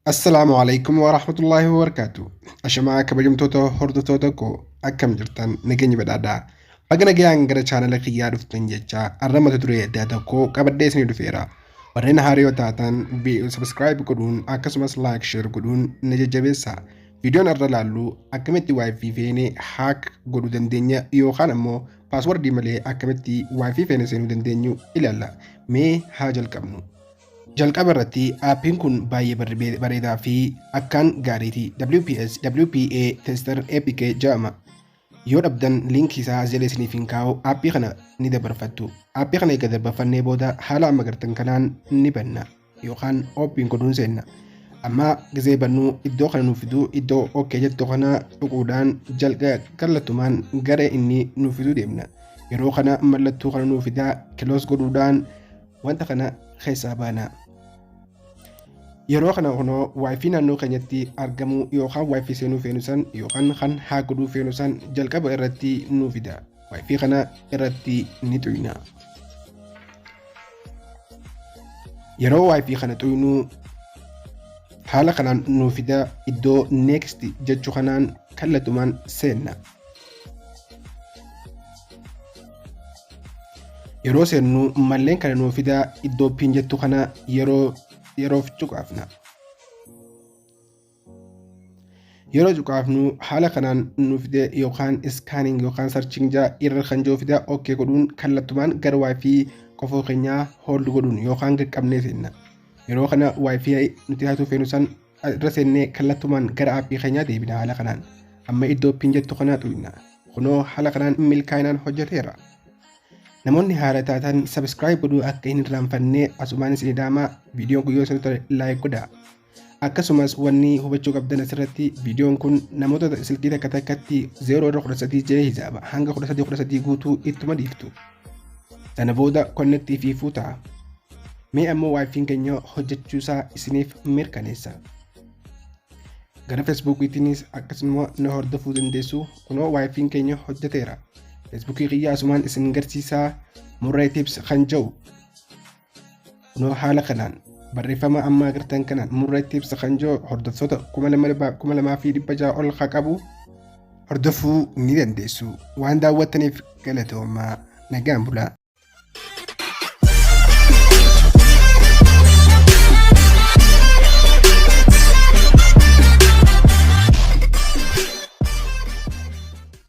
Assalaamu alaikum wa rahmatullahi wa barakaatu. Ashamaa kabajamtoota hordoftoota koo akkam jirtan nageenyi badhaadhaa. Baga nagayaan gara chaanala kiyyaa dhuftan jecha har'a mata duree addaa tokko qabadhee isinii dhufeera. Warreen haaraa taatan subscribe godhuun akkasumas like share godhuun na jajjabeessa. Viidiyoon har'a laallu akkamitti wifi feene hack godhuu dandeenya yookaan ammoo paaswordii malee akkamitti wifi feene seenuu dandeenyu ilaalla. Mee haa jalqabnu. Jalqaba irratti aappiin kun baay'ee bareedaa fi akkaan gaariiti. WPS WPA Tester APK jedhama. Yoo dhabdan liinkii isaa as jala isiniif hin kaa'u aappii kana ni dabarfattu. Aappii kana eega dabarfannee booda haala amma gartan kanaan ni banna yookaan open godhuun seenna. Amma gizee bannu iddoo kana nuuf fiduu iddoo OK jettu kana tuquudhaan jalqa kallattumaan gara inni nuuf fiduu deemna. Yeroo kana mallattoo kana nuuf fidaa close godhuudhaan wanta kana keessaa baana. Yeroo kana kunoo waayifii naannoo keenyatti argamu yookaan waayifii seenuu feenu san yookaan kan haa godhuu feenu san jalqaba irratti nuu fida. Waayifii kana irratti ni xuyna. Yeroo waayifii kana xuynu haala kanaan nuu fida iddoo next jechuu kanaan kallattumaan seenna. Yeroo seennu malleen kana nuu fida iddoo pin jettu kana yeroo yeroof cuqaafna. Yeroo cuqaafnu haala kanaan nu fide yookaan scanning yookaan searching jaa irra kan jiru fida OK godhuun kallattumaan gara wifi qofoo keenyaa hold godhuun yookaan qaqqabnee seenna. Yeroo kana wifi nuti hatuu feenu san irra seennee kallattumaan gara aappii keenyaa deebina haala kanaan. Amma iddoo pin jettu kana xuyna. Kunoo haala kanaan milkaa'inaan hojjeteera. Namoonni haala taatan subscribe godhuu akka hin irraanfanne asumaan isin dhaama. Viidiyoon kun yoo isin tole like godhaa. Akkasumas wanni hubachuu qabdan asirratti viidiyoon kun namoota silkii takka takkatti 0 irra 13 jee hisaaba hanga 13 13 guutuu ittuma dhiiftu. Sana booda connect fi fuuta. Mee ammoo waayifiin keenya hojjechuusaa isiniif mirkaneessa. Gara Feesbuukiitiinis akkasuma na hordofuu dandeessu. Kunoo waayifiin keenya hojjeteera. Feesbuukii kiyya asumaan isin garsiisaa Murree Tips kan jedhu. Kunoo haala kanaan barreeffama amma agartan kanaan Murree Tips kan jedhu hordoftoota 2600 ol kan qabu hordofuu ni dandeessu. Waan daawwattaniif galatoomaa, nagaan bulaa.